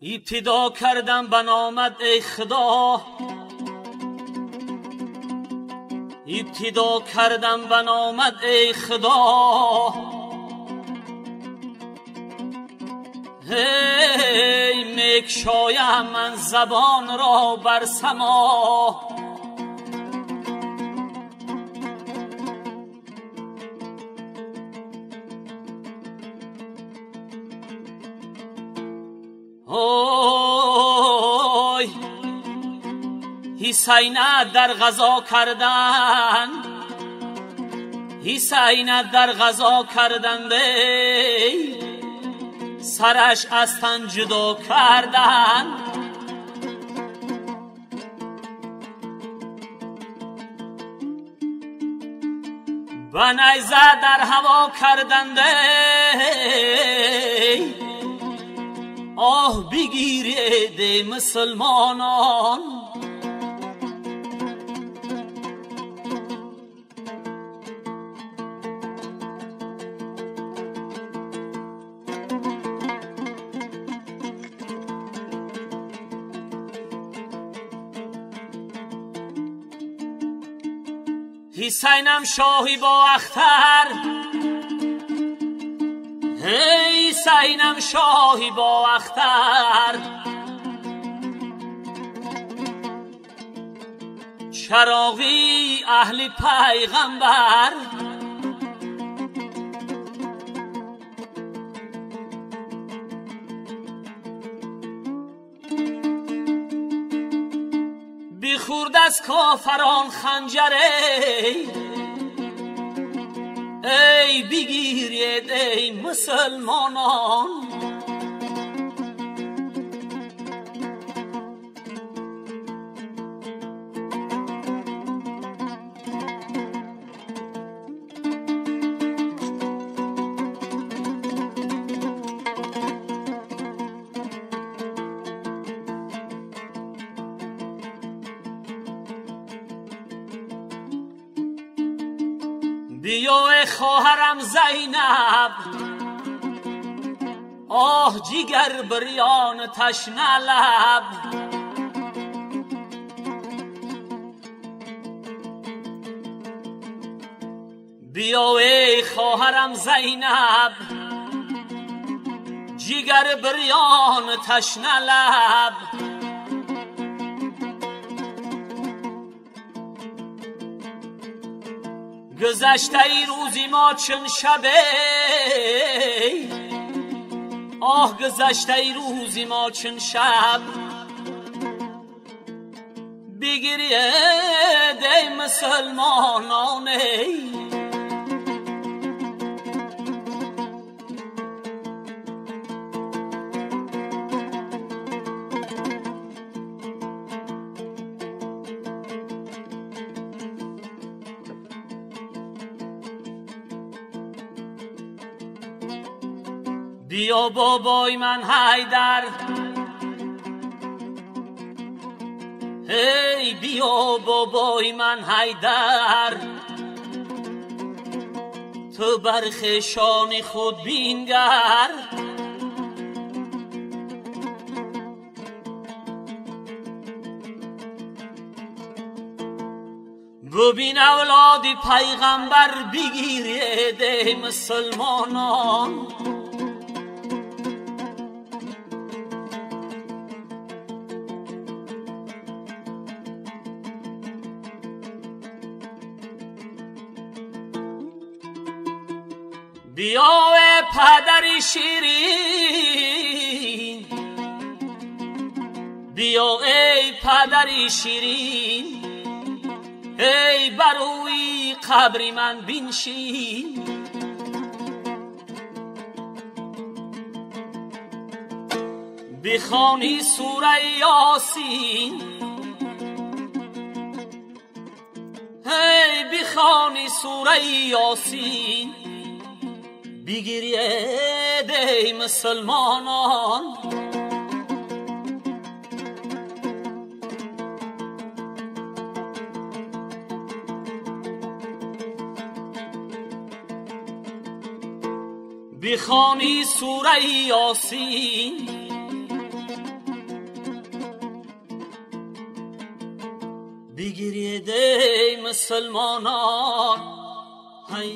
ابتدا کردم به نامت ای خدا، ابتدا کردم به نامت ای خدا، هی میکشایم من زبان را بر سما. اوی حسین در غزا کردن، حسین در غزا کردن، سرش از تن جدا کردن. به نیزه در هوا کردند، آه بگیرید ای مسلمانان. حسینم شاهی با اختر، حسینم شاهی با اختر، چراغی اهل پیغمبر. بخورد از کافران خنجره، ای بگیرید ای مسلمانان. بیا ای خواهرم زینب، آه جگر بریان تشنه لب. بیا ای خواهرم زینب، جگر بریان تشنه لب. گذشته ای روزی ما چون شبه، آه گذشته ای روزی ما چون شب. بگیرید ای مسلمانان، بیا بابای من حیدر، هی بیا بابای من حیدر، تو بر خویشان خود بینگر. ببین اولاد پیغمبر، بگیرید ای مسلمانان. بیا ای پدر شیرین، بیا ای پدر شیرین، ای بروی قبر من بنشین. بخوانی سوره یاسین، ای بخوانی سوره یاسین، بگیرید ای مسلمانان. بخوانی سوره یاسین، Бигиред эй мусулмонон. Ҳай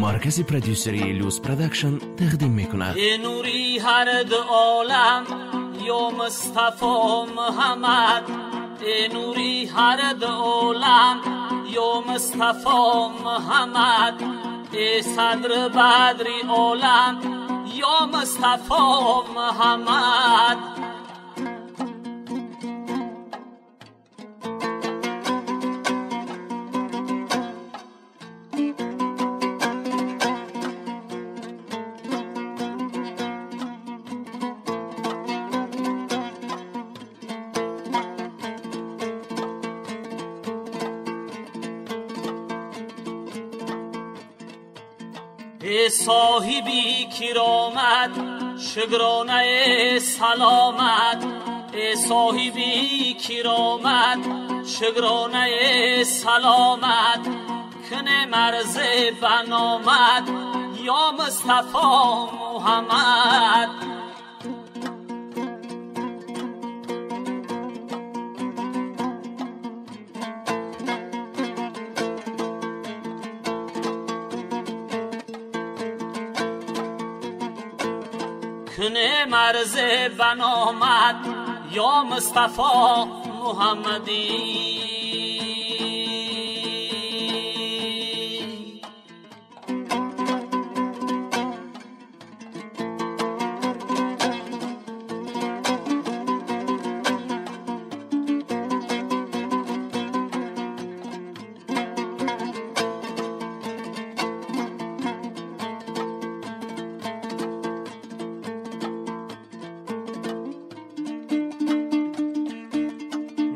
Маркази продюсерии Люс Продакшн тақдим мекунад. Э нури ҳар ду олам, ё Мустафо Муҳаммад. Э нури ҳар ду олам, ё Мустафо Муҳаммад. Э садр бадри олам, ё Мустафо Муҳаммад. Соҳиби киромат, шукронаи саломат. Э соҳиби киромат, шукронаи саломат. Куне марзе баномад, ё Мустафо Муҳаммад. Куне марзе баномад, ё Мустафо Муҳаммадӣ.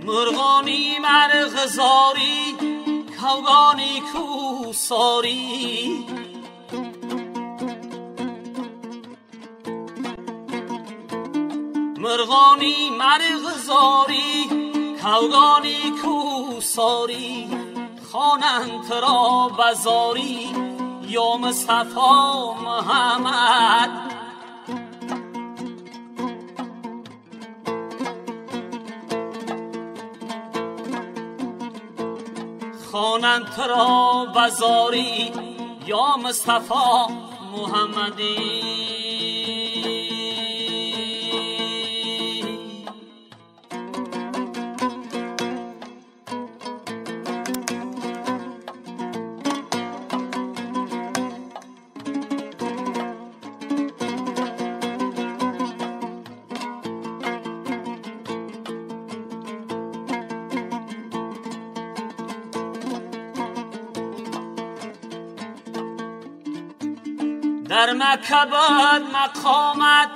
Мурғони марғзорӣ, кавгони кӯсорӣ. Мурғони марғзорӣ, кавгони кӯсорӣ. Хонанд туро базорӣ, ё Мустафо Муҳаммад. Хонанд туро базорӣ, ё Мустафо Муҳаммадӣ. Дар Макка буд мақомат,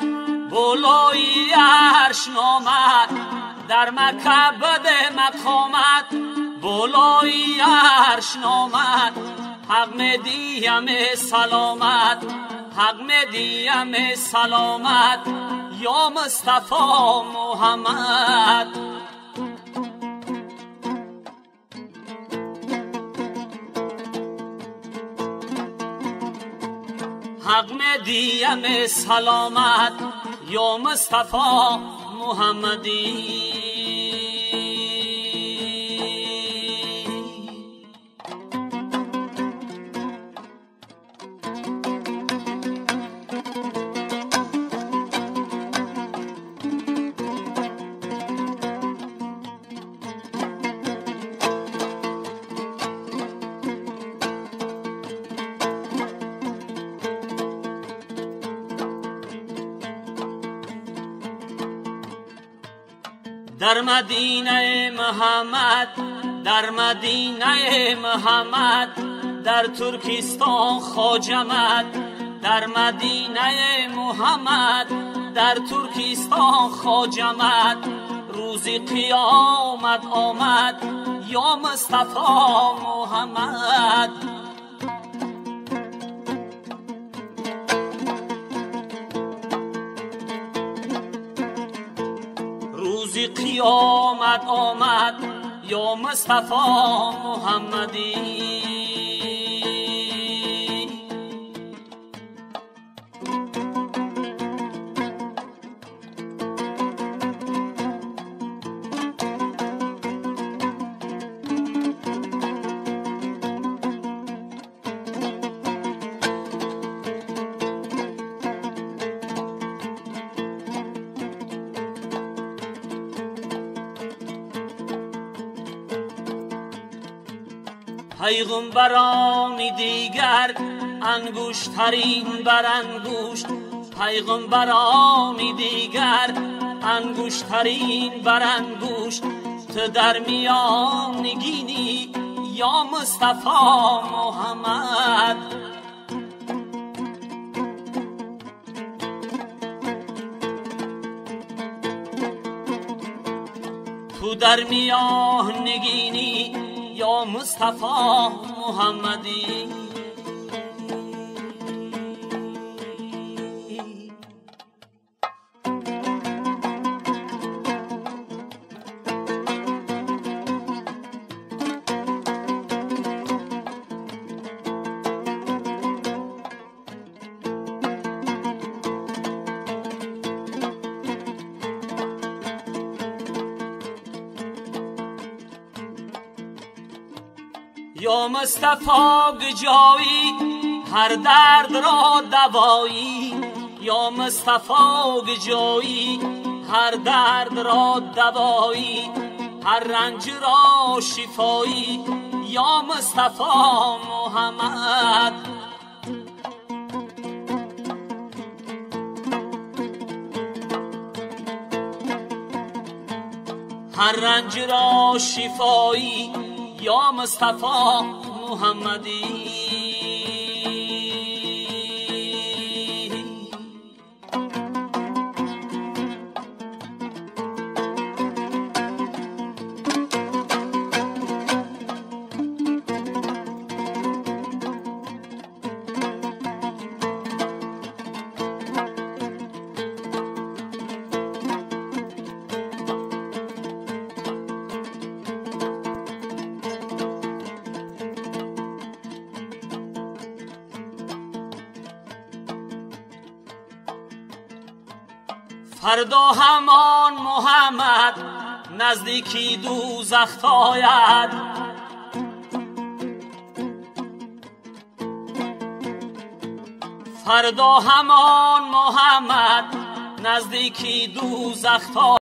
болои арш номад. Дар Макка буд мақомат, болои арш номад. Ҳақ медиҳам саломат, ҳақ медиҳам саломат, ё Мустафо Муҳаммад. Ҳақ медиҳам саломат, ё Мустафо Муҳаммадӣ. Дар Мадинаи Муҳаммад, дар Мадинаи Муҳаммад, дар Туркистон хоҷамад, дар Мадинаи Муҳаммад, дар Туркистон хоҷамад. Рӯзи қиёмат омад, ё Мустафо Муҳаммад. Рӯзи қиёмат омад, ё Мустафо Муҳаммадӣ. Пайғамбарони дигар ангуштарин бар ангушт, пайғамбарони дигар ангуштарин бар ангушт. Ту дар миён нигинӣ, ё Мустафо Муҳаммад. Ту дар миён нигинӣ, ё Мустафо Муҳаммадӣ. Ё Мустафо гуҷоӣ, ҳар дард ро давоӣ. Ё Мустафо гуҷоӣ, ҳар дард ро давоӣ, ҳар ранҷ ро шифоӣ. Ё Мустафо Муҳаммад. Ҳар ранҷ ро шифоӣ, ё Мустафо Муҳаммадӣ. Фардо ҳамон Муҳаммад наздики дӯзах ояд. Фардо ҳамон Муҳаммад наздики дӯзах ояд.